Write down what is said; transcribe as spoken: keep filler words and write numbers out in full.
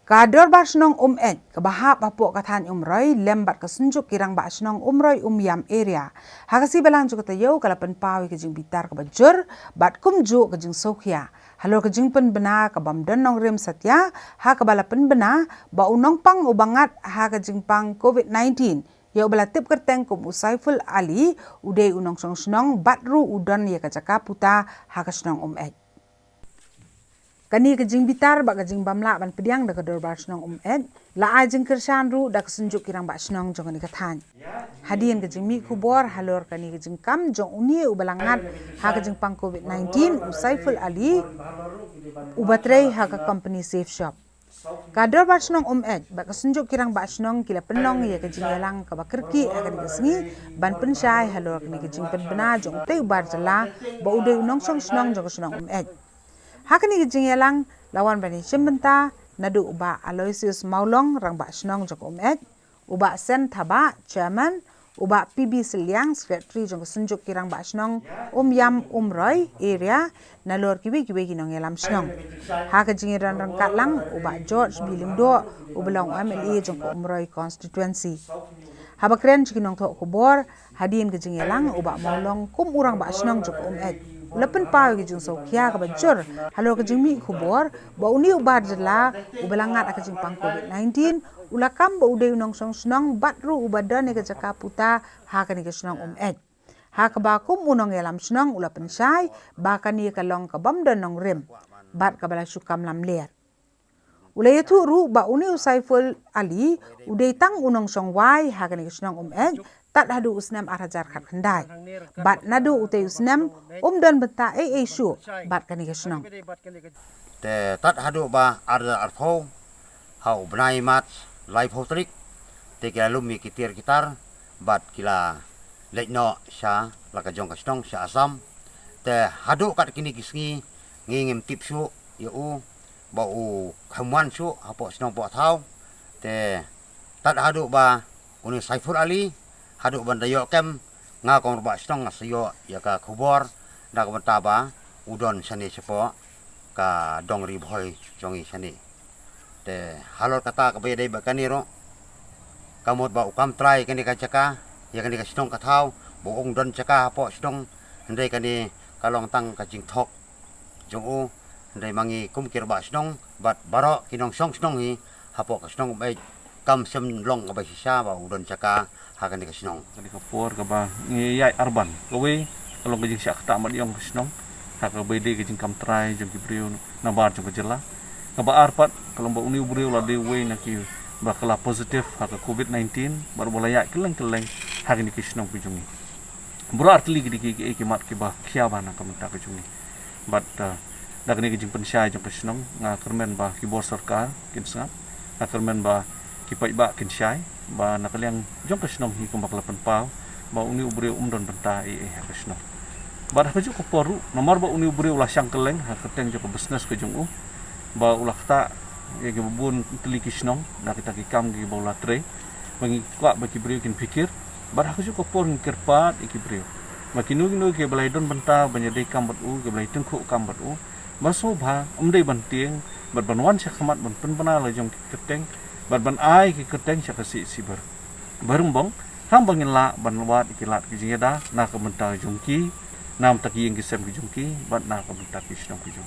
Ka Dorbar Shnong Umeit, kaba hap hapoh ka thaiñ Umroi, lem bad ka Synjuk ki Rangbah Shnong Umroi Umiam Area, ha ka sngi Balang jong ka taïew ka la pynpaw ïa ka jingbitar kaba jur bad kumjuh ka jingsngewkhia halor ka jingpynbna ka bym don nongrim satia, ha kaba la pynbna ba u nongpang uba ngat ha ka jingpang COVID nineteen, ïa uba la tip kyrteng kum u Saiful Ali, u dei u nongshong shnong bad ruh u don ïa ka jaka puta ha ka shnong Umeit. Kane ka jingbitar bad ka jingbymlah ban pdiang da ka Dorbar Shnong Umeit la ai jingkyrshan ruh da ka Synjuk ki Rangbah Shnong jong kane ka thaiñ. Hadien ka jingmih khubor halor kane ka jingkam jong une uba la ngat ha ka jingpang COVID nineteen, u Saiful Ali, uba trei ha ka company Safe Shop. Ka Dorbar Shnong Umeit bad ka Synjuk ki Rangbah Shnong ki la pynlong ïa ka jingïalang kaba kyrkieh ha kane ka sngi ban pynshai halor kane ka jingpynbna jong utei u bar jylla ba u dei u nongshong shnong jong ka shnong Umeit. Ha kane ka jingïalang la wan ban ïashim bynta naduh u Bah Aloysius Mawlong, Rangbah Shnong jong ka Umeit, u Bah Sen Thabah, Chairman, u Bah P B Sylliang, Secretary jong ka Synjuk ki Rangbah Shnong Umiam Umroi Area, nalor kiwei kiwei ki nongïalam shnong. Ha ka jingïadon ryngkat lang u Bah George B Lyngdoh, uba long MLA jong ka Umroi Constituency. Haba kren sha ki nongthoh khubor hadien ka jingïalang, u Bah Mawlong kum u Rangbah Shnong jong ka Umeit u la pynpaw ïa ka jingsngewkhia kaba jur halor ka jingmih khubor ba une u bar jylla uba la ngat ha ka jingpang COVID nineteen u la kam ba u dei u nongshong shnong bad ruh uba don ïa ka jaka puta ha kane ka shnong Umeit. Ha kaba kum u nongïalam shnong u la pynshai ba kane ka long ka bym don nongrim bad kaba la shu kam lamler. U la ïathuh ruh ba une u Saiful Ali u dei tang u nongshong wai ha kane ka shnong Umeit, tad haduh u snem ar hajar khatkhyndai. Bad naduh utei u snem um don bynta ei ei shuh bad kane ka shnong. Te tad haduh ba ar hajar arphew, ha u bnai March laiphew tarik, te ki la lum ïa ki tiar ki tar bad ki la leit noh sha la ka jong ka shnong sha Assam. Te haduh kat kine ki sngi ngi ngim tip shuh ïa u ba u kham wan shuh hapoh shnong poh thaw. Te tad haduh ba une Saiful Ali haduh ban da ïoh kem, nga kum u Rangbah Shnong nga sa ïoh ïa ka khubor na ka bynta ba u don shane shapoh ka dong Ri Bhoi jong ngi shane. Te halor kata kaba ïadei bad kane ruh, ka mut ba u kam trai kane ka jaka ïa kane ka shnong ka thaw, ba u ong don jaka hapoh shnong, hynrei kane ka long tang ka jingthok jong u. Hynrei ma ngi kum ki Rangbah Shnong bad baroh ki nongshong shnong hi hapoh ka shnong Umeit, kam shym long kaba shisha ba u don jaka ha kane ka shnong. Kane ka por kaba ngi ïaid arban, kawei ka long ka jingshah ktah mat ïong ka shnong ha kaba ïadei ka jingkam trai jong ki briew nabar jong ka jylla. Kaba ar pat ka long ba une u briew la dei uwei na ki ba ka la positive ha ka COVID nineteen bad ba la ïaid kylleng kylleng ha kane ka shnong ka jong ngi. Baroh artylli ki dei kiei kiei ki mat kiba khia bha na ka bynta ka jong ngi. Bad da kane ka jingpynshai jong ka shnong, nga kyrmen ba ki bor sorkar kin sngap, nga kyrmen ba ki paidbah kin shai ba na ka liang jong ka shnong hi kumba ka la pynpaw ba une u briew um don bynta ei ei ha ka shnong. Bad ha kajuh ka por ruh, namar ba une u briew u la shang kylleng ha ka kyrteng jong ka business ka jong u, ba u la ktah ïa kiba bun tylli ki shnong da kita ki kam kiba u la trei, ba ngi kwah ba ki briew kin phikir. Bad ha kajuh ka por ngi kyrpad ïa ki briew ba kino kino kiba la ïadon bynta ban ïadei kam bad u, kiba la ïatyngkhuh kam bad u, ba sngewbha ym dei ban tieng bad ban wan sha khmat ban pynbna la jong ki kyrteng bad ban ai ki kyrteng sha ka C H C Bhar-, Bharingbong, haba ngin lah ban wad ïa ki lad ki jingïada na ka bynta jong ki, na ka bynta ki ïing ki sem ki jong ki bad na ka bynta ki shnong ki jong ki.